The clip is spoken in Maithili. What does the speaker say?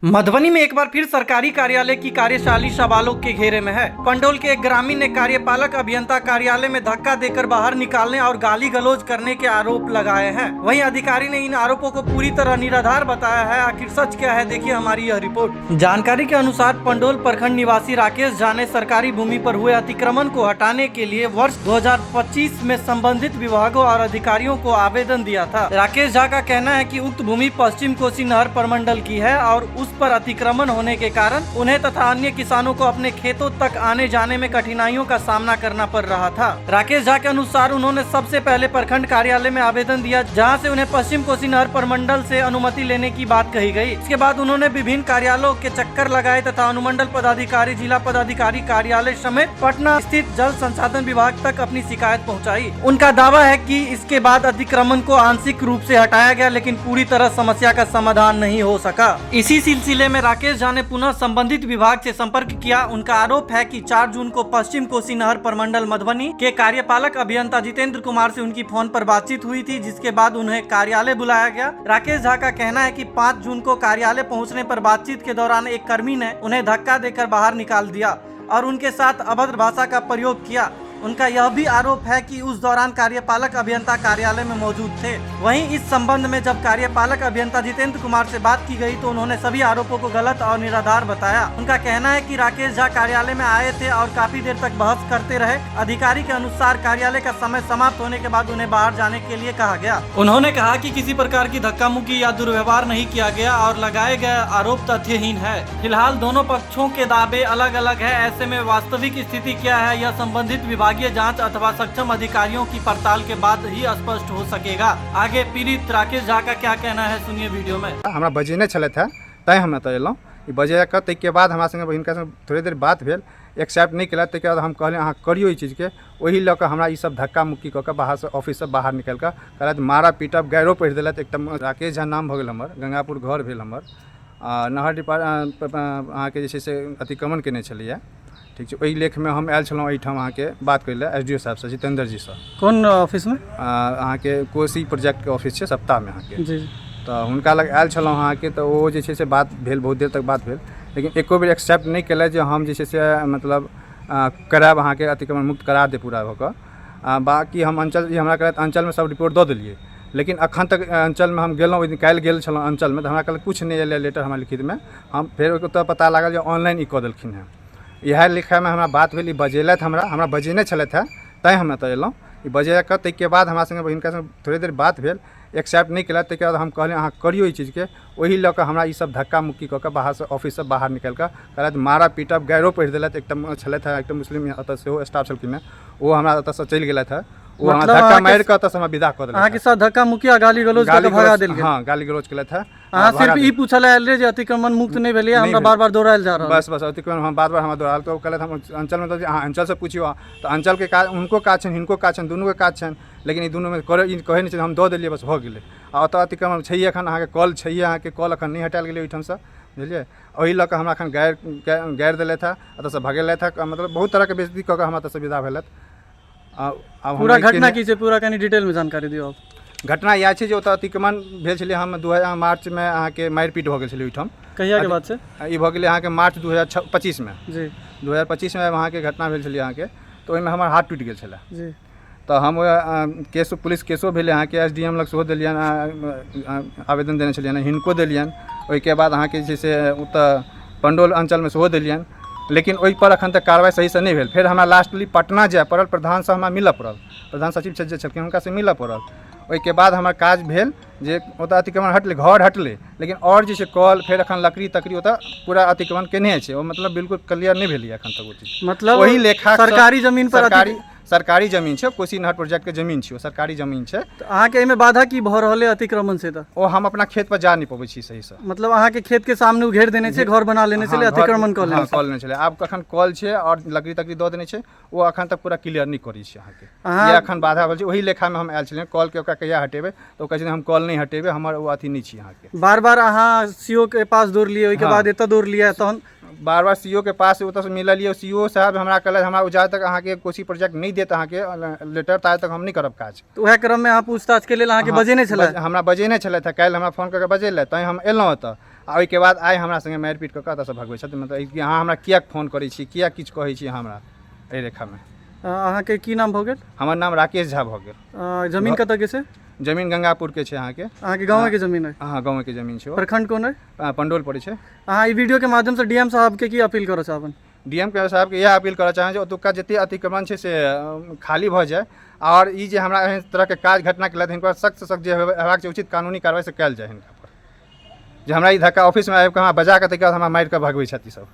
मधुबनी में एक बार फिर सरकारी कार्यालय की कार्यशैली सवालों के घेरे में है। पंडोल के एक ग्रामीण ने कार्यपालक अभियंता कार्यालय में धक्का देकर बाहर निकालने और गाली गलौज करने के आरोप लगाए हैं। वहीं अधिकारी ने इन आरोपों को पूरी तरह निराधार बताया है। आखिर सच क्या है, देखिए हमारी यह रिपोर्ट। जानकारी के अनुसार पंडोल प्रखंड निवासी राकेश झा ने सरकारी भूमि पर हुए अतिक्रमण को हटाने के लिए वर्ष 2025 में संबंधित विभागों और अधिकारियों को आवेदन दिया था। राकेश झा का कहना है कि उक्त भूमि पश्चिम कोसी नहर प्रमंडल की है और उस पर अतिक्रमण होने के कारण उन्हें तथा अन्य किसानों को अपने खेतों तक आने जाने में कठिनाइयों का सामना करना पड़ रहा था। राकेश झा के अनुसार उन्होंने सबसे पहले प्रखंड कार्यालय में आवेदन दिया, जहां से उन्हें पश्चिम कोसी नहर प्रमंडल से अनुमति लेने की बात कही गई। इसके बाद उन्होंने विभिन्न कार्यालयों के चक्कर लगाए तथा अनुमंडल पदाधिकारी, जिला पदाधिकारी कार्यालय समेत पटना स्थित जल संसाधन विभाग तक अपनी शिकायत पहुंचाई। उनका दावा है कि इसके बाद अतिक्रमण को आंशिक रूप से हटाया गया, लेकिन पूरी तरह समस्या का समाधान नहीं हो सका। इसी सिलसिले में राकेश झा ने पुनः संबंधित विभाग से संपर्क किया। उनका आरोप है कि 4 जून को पश्चिम कोसी नहर प्रमंडल मधुबनी के कार्यपालक अभियंता जितेंद्र कुमार से उनकी फोन पर बातचीत हुई थी, जिसके बाद उन्हें कार्यालय बुलाया गया। राकेश झा का कहना है कि 5 जून को कार्यालय पहुंचने पर बातचीत के दौरान एक कर्मी ने उन्हें धक्का देकर बाहर निकाल दिया और उनके साथ अभद्र भाषा का प्रयोग किया। उनका यह भी आरोप है कि उस दौरान कार्यपालक अभियंता कार्यालय में मौजूद थे। वहीं इस संबंध में जब कार्यपालक अभियंता जितेंद्र कुमार से बात की गई तो उन्होंने सभी आरोपों को गलत और निराधार बताया। उनका कहना है कि राकेश झा कार्यालय में आए थे और काफी देर तक बहस करते रहे। अधिकारी के अनुसार कार्यालय का समय समाप्त होने के बाद उन्हें बाहर जाने के लिए कहा गया। उन्होंने कहा कि किसी प्रकार की धक्का मुक्की या दुर्व्यवहार नहीं किया गया और लगाए गए आरोप तथ्यहीन है। फिलहाल दोनों पक्षों के दावे अलग अलग है। ऐसे में वास्तविक स्थिति क्या है, यह संबंधित विभागीय जांच अथवा सक्षम अधिकारियों की पड़ताल के बाद ही स्पष्ट हो सकेगा। आगे पीड़ित राकेश झा का क्या कहना है, सुनिए वीडियो में। हमरा बजेने छलथि हेँ तैँ हम एतऽ अयलहुँ। ई बजेके ताहिके बाद हमरा सङ्गे हिनका सङ्गे थोड़े देर बात भेल, एक्सेप्ट नहि केलथि। ताहिके बाद हम कहलियनि अहाँ करियौ ई चीजके। ओही लऽ कऽ हमरा ईसब धक्का मुक्की कऽ कऽ बाहरसँ ऑफिससँ बाहर निकालि कऽ कहलथि मारब पीटब, गारिओ पढ़ि देलथि। एकटा राकेश झा नाम भऽ गेल हमर, गंगापुर घर भेल हमर। आ नहर डिपार्ट अहाँके जे छै से अतिक्रमण कयने छलैए, ठीक छै। ओहि लेखमे हम आयल छलहुँ एहिठाम अहाँके बात करै लए एस डी ओ साहबसँ, जितेन्द्र जीसँ। कोन ऑफिस में? अहाँके कोसी प्रोजेक्टके ऑफिस छै सप्ताहमे अहाँके। जी। तऽ हुनका लग आयल छलहुँ अहाँके, तऽ ओ जे छै से बात भेल, बहुत देर तक बात भेल, लेकिन एको बेर एक्सेप्ट नहि केलथि जे हम जे छै से मतलब करायब अहाँके अतिक्रमण मुक्त करा देब पूरा भऽ कऽ। आ बाँकी हम अञ्चल ई हमरा कहलथि अञ्चलमे सब रिपोर्ट दऽ देलियै, लेकिन एखन तक अञ्चलमे हम गेलहुँ, ओहि दिन काल्हि गेल छलहुँ अञ्चलमे, तऽ हमरा कहलक किछु नहि एलै लेटर हमरा लिखितमे। हम फेर ओतऽ पता लागल जे ऑनलाइन ई कऽ देलखिन हेँ। इएह लिखैमे हमरा बात भेल। ई बजेलथि हमरा, हमरा बजेने छलथि हेँ तैँ हम एतऽ अयलहुँ। ई बजेके ताहिके बाद हमरा सङ्गे हिनका सङ्गे थोड़े देर बात भेल, एक्सेप्ट नहि केलथि। ताहिके बाद हम कहलियनि अहाँ करियौ ई चीजके। ओही लऽ कऽ हमरा ईसब धक्का मुक्की कऽ कऽ बाहरसँ ऑफिससँ बाहर निकालि कऽ कहलथि मारब पीटब, गारिओ पढ़ि देलथि। एकटा छलथि हेँ, एकटा मुस्लिम एतऽ सेहो स्टाफ छलखिन हेँ, ओ हमरा एतऽसँ चलि गेलथि हेँ। ओ हमरा मतलब धक्का अहाँके- मारि कऽ एतऽसँ हमरा विदा कऽ देलथि। अहाँके साथ धक्का मुक्की आ गाली गलौज कऽ गाली के भगा गलौज- देल गेल? हँ, गाली गलौज केलथि हेँ। अहाँ भगा सिर्फ ई देलथि। पूछऽ लए आयल रहे जे अतिक्रमण मुक्त नहि भेलैए, नहि हमरा भेल। बार बार दौड़ायल जा रहल। बस बस, अतिक्रमण हम बार बार हमरा दोहरायल। तऽ ओ कहलथि हम अञ्चलमे दऽ दिअ, अहाँ अञ्चलसँ पुछियौ। तऽ अञ्चलके काज हुनको काज छनि, हिनको काज छनि, दुनूके काज छनि, लेकिन ई दुनूमे करै ई कहै नहि छथिन हम दऽ देलियै, बस भऽ गेलै। आ ओतऽ अतिक्रमण छैहे एखन अहाँके, कल छैहे अहाँके, कल एखन नहि हटायल गेलै ओहिठामसँ, बुझलियै। ओहि लऽ कऽ हमरा एखन गारि गारि देलथि हेँ, एतऽसँ भगेलथि हेँ, मतलब बहुत तरहके बेइज्जती कऽ कऽ हमरा एतऽसँ विदा भेलथि। आब पूरा घटना की छै, पूरा कनि डिटेल में जानकारी दियौ आप। घटना इएह छै जे ओतऽ अतिक्रमण भेल छलै। हम 2000 मार्चमे अहाँके मारि पीट भऽ गेल छलै ओहिठाम। कहिया के बात छै? ई भऽ गेलै अहाँके मार्च 2025मे। जी। 2025मे अहाँके घटना भेल छलै अहाँके, तऽ ओहिमे हमर हाथ टूटि गेल छलै। जी। तऽ हम केस पुलिस केसो भेलै अहाँके, एस डी एम लग सेहो देलियनि, आवेदन देने छलियनि, हिनको देलियनि। ओहिके बाद अहाँके जे छै से ओतऽ पंडौल अञ्चलमे सेहो देलियनि, लेकिन ओहिपर एखन तक कार्रवाइ सहीसँ नहि भेल। फेर हमरा लास्टली पटना जाय पड़ल, प्रधानसँ हमरा मिलऽ पड़ल, प्रधान सचिव जे छलखिन हुनकासँ मिलऽ पड़ल। ओहिके बाद हमर काज भेल जे ओतऽ अतिक्रमण हटलै, घर हटलै, लेकिन आओर जे छै कल फेर एखन लकड़ी तकड़ी ओतऽ पूरा अतिक्रमण केने छै। ओ मतलब बिल्कुल क्लियर नहि भेलैए एखन तक ओ चीज। मतलब ओहि लेखा सरकारी जमीन पर सरकारी जमीन छै, कोसी नहर प्रोजेक्टके जमीन छै, ओ सरकारी जमीन छै। तऽ अहाँके एहिमे बाधा की भऽ रहल अइ अतिक्रमण से? तऽ ओ हम अपना खेत पर जा नहि पबै छी सहीसँ। मतलब अहाँके खेत के सामने ओ घेर देने छै, घर बना लेने छलै, अतिक्रमण कऽ लेने? कऽ लेने छलै। आब कखन कल छै आओर लकड़ी तकड़ी दऽ देने छै, ओ अखन तक पूरा क्लियर नहि करै छै अहाँके। अहाँ ये अखन बाधा भेल छै। ओहि लेखामे हम आयल छलियै, कलके ओकरा कहिया हटेबै, तऽ ओ कहै छथिन हम कल नहि हटेबै, हमर ओ अथी नहि छी अहाँके। बार बार अहाँ सीओ के पास दौड़लियै, ओहिके हाँ। बाद एतऽ दौड़लियै, तहन बार बार सी ओ के पास ओतऽसँ मिललियै। सी ओ साहब हमरा कहलथि हमरा जा तक अहाँके कोसी प्रोजेक्ट नहि देत अहाँके लेटर ता तक हम नहि करब काज। तऽ उएह क्रममे अहाँ पूछताछ के लेल अहाँके बजेने छलै? हमरा बजेने छलथि, काल्हि हमरा फोन कऽ के बजेलथि, तैँ हम एलहुँ एतऽ। आ ओहिके बाद आइ हमरा सङ्गे मारि पीट कऽ कऽ एतऽसँ भगबै छथि। मतलब कि अहाँ हमरा किएक फोन करै छी, किएक किछु कहै छी हमरा एहि रेखामे। अहाँके की नाम भऽ गेल? हमर नाम राकेश झा भऽ गेल। जमीन कतऽ के छै? जमीन गंगापुरके छै अहाँके। अहाँके गाँवेके जमीन अइ? अहाँ गाँवेके जमीन छै। ओ प्रखंड कोन अइ? पंडौल पड़ै छै। अहाँ ई वीडियोके माध्यमसँ डीएम साहबके की अपील करऽ चाहबनि? डी एम के साहबके इएह अपील करऽ चाहब जे ओतुका जतेक अतिक्रमण छै से खाली भऽ जाय, आओर ई जे हमरा एहन तरहके काज घटना केलथि हिनकर सख्तसँ सख्त जे हेबाक चाही उचित कानूनी कार्रवाइ से कयल जाय हिनका पर, जे हमरा ई धक्का ऑफिसमे आबि कऽ हमरा बजा कऽ ताहिके बाद हमरा मारि कऽ भगबै छथि ई सब।